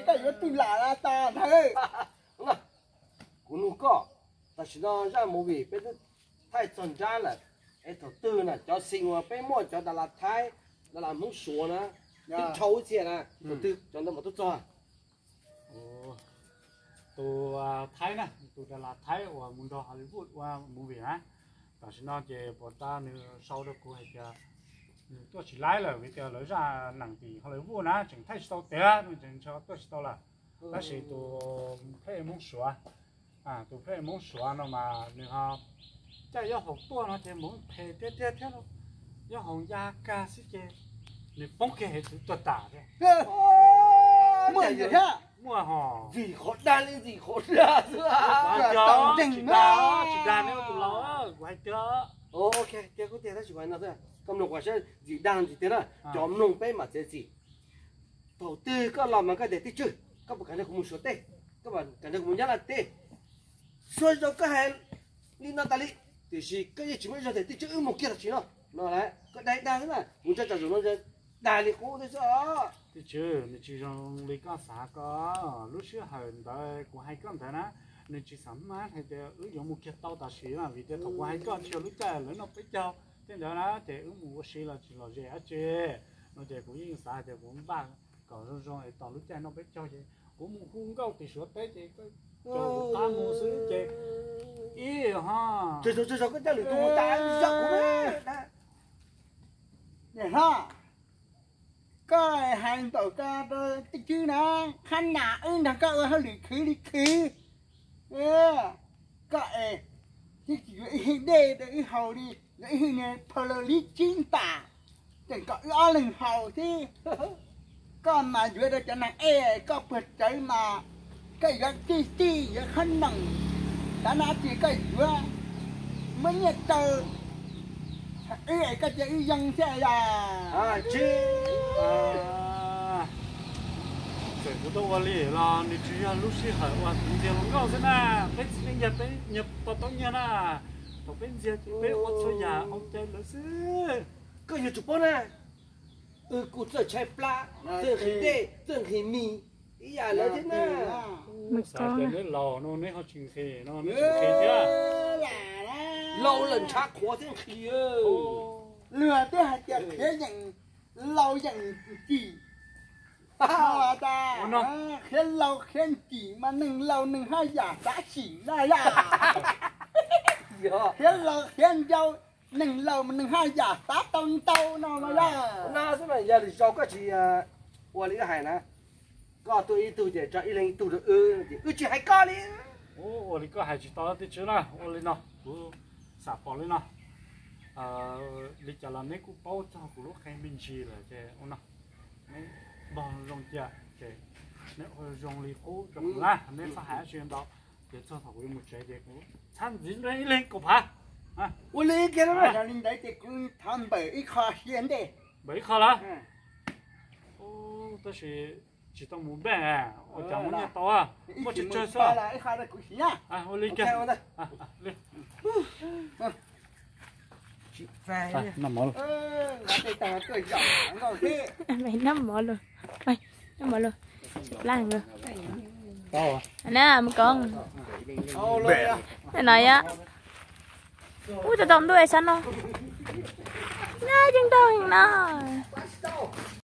Koj yuav twg lam tas ntawd? Kuv nug koj, tam sim no zaj movie peb twb thaij txog nrab lawm, es thaum twg na cov xees uas peb muaj cov das las Thaib, das las Hmoob Suav na, twb dhau ib txhia na, thaum twg cov ntawd mam tuaj txog? Tus Thaib na, tus das las Thaib uas mus nrog Hollywood ua movie na, tam sim no ces puas tas nws sau rau kuv hais tias nws tuaj tsis laib lawm vim tias lawv zaj nees tim Hollywood na tseem thaij tsis tau tiag, nws tseem ntshe tuaj tsis tau lawm. Tab sis tus phej Hmoob Suav, tus phej Hmoob Suav no mas nws ho caij yob haus tuaj no ces npaum phem tiag tiag thiab, yob haus ya kag xwb ces nws poob kiag heev xwb tuag tas thiab. Muaj thiab. Muaj hos. Ntxim qhov dag li ntxim qhov dag xwb. Tsis dag, tsis dag neb tus laus, kuv hais tiag. Ok, tiag kuj tiag tab sis no koj mloog kuv saib ntxim dag ntxim tiag na, cov mloog peb mam txiav txim. Thaum twg koj los mas koj tias Tij Tswb, koj puas kam nrog kuv mus Suav teb, koj puas kam nrog kuv mus Nyab Laj teb? Xuas zog koj hais li no tas li, tiam sis koj yeej tsis muaj ib zaug tias Tij Tswb wb mus kiag los tsis no no lawm, koj dag dag xwb na, kuv nco tsam zaum no dag li qub xwb os. Tij Tswb, nws tsis zoo li koj xav ko. Lub sij hawm ntawd kuv hais koj ntawd na, nws tsis xam mab hais tias wb yuav mus kiag tau tam sim na, vim tias thaum kuv hais koj tsis yog lub caij lawv noj peb caug tej ntawd na, ces wb mus ua si los tsis lom zem dab tsi no, ces kuv yeej xav hais tias kuv npaj kom zoo zoo es tos lub caij noj peb caug ces kuv mus hu nkauj tim Suav teb ces koj caum kuv qab mus xwb ces ib ho. Tsis tau, tsis tau, koj coj lwm tus mus tas, yog kuv. Niam hlob, koj hais npaum ko rau Tij Tswb na, qhab nas wb nrog koj ua hauj lwm khwv li khwv. Koj es twb tsis yuav ib hwj dej rau wb haus li, yuav ib hwj niag phau laus lib tsib ntas, tseem kom wb ob leeg haus xwb. Koj mas yuav rau cov neeg es koj puag tsawv mas koj yuav tij tij yuav qhab noom, tav no ces koj yuav muab nyiaj rau wb es koj cia wb yoo thiab yog. Txawm kuv tuaj ua li los nws tsis yog lub sij hawm uas kuv ntxias hluas nkauj xwb na. Peb txiv neej yog peb nyiag poj taub nyiag na, thaum peb ntxias ces peb ua txhua yam ua cai lawv xwb. Koj yuav tsum paub na, wb kuj txawj tshaib plab, txawj nqhis dej, txawj nqhis mis, ib yam lawv thiab na. Xav tias neb laus no neb ho tsis nqhis no neb tsis nqhis thiab. Laus lawm ntshav qhuav thiab nqhis. Luag twb hais tias khiav yeem laus yeem cim. Khiav laus khiav cim mas neeg laus neeg haj yam xav tsim na yom. Khiav laus khiav ncau, neeg laus mas neeg haj yam xav tau ntau no mas yog. No xwb mas yog lwm zaus koj tsis ua li wb hais na, koj tuaj ib tug ces tso ib leeg ib tug rau wb, ces wb tsis hais koj li. Ua li koj hais tsis tau Tij Tswb na, ua li no kuv xam pom li no. Li cas los neb kuj paub txog kuv lub qe me ntsis lawm ces ua no, neb npog zoo cia ces neb ua zoo li qub rau kuv na, neb txhob hais dab tsi ntau. Ces txog thaum kuv yuav mus tsev ces kuv txhab ntxiv nrog ib leeg kaum phav. Ua li kiag, yog li ntawd ces kuv thov npawm ib qho siab ntej. Npawm ib qho lawm. Tab sis tsis tau mus npaj, ua cas muab nyiaj tau, muaj tsawg tsawg xwb. Ua li kiag. Noj mov lawm, noj mov lawm, na mus koob no yom. Ub, tau tau ntuj sab no, na yeej tau heev no.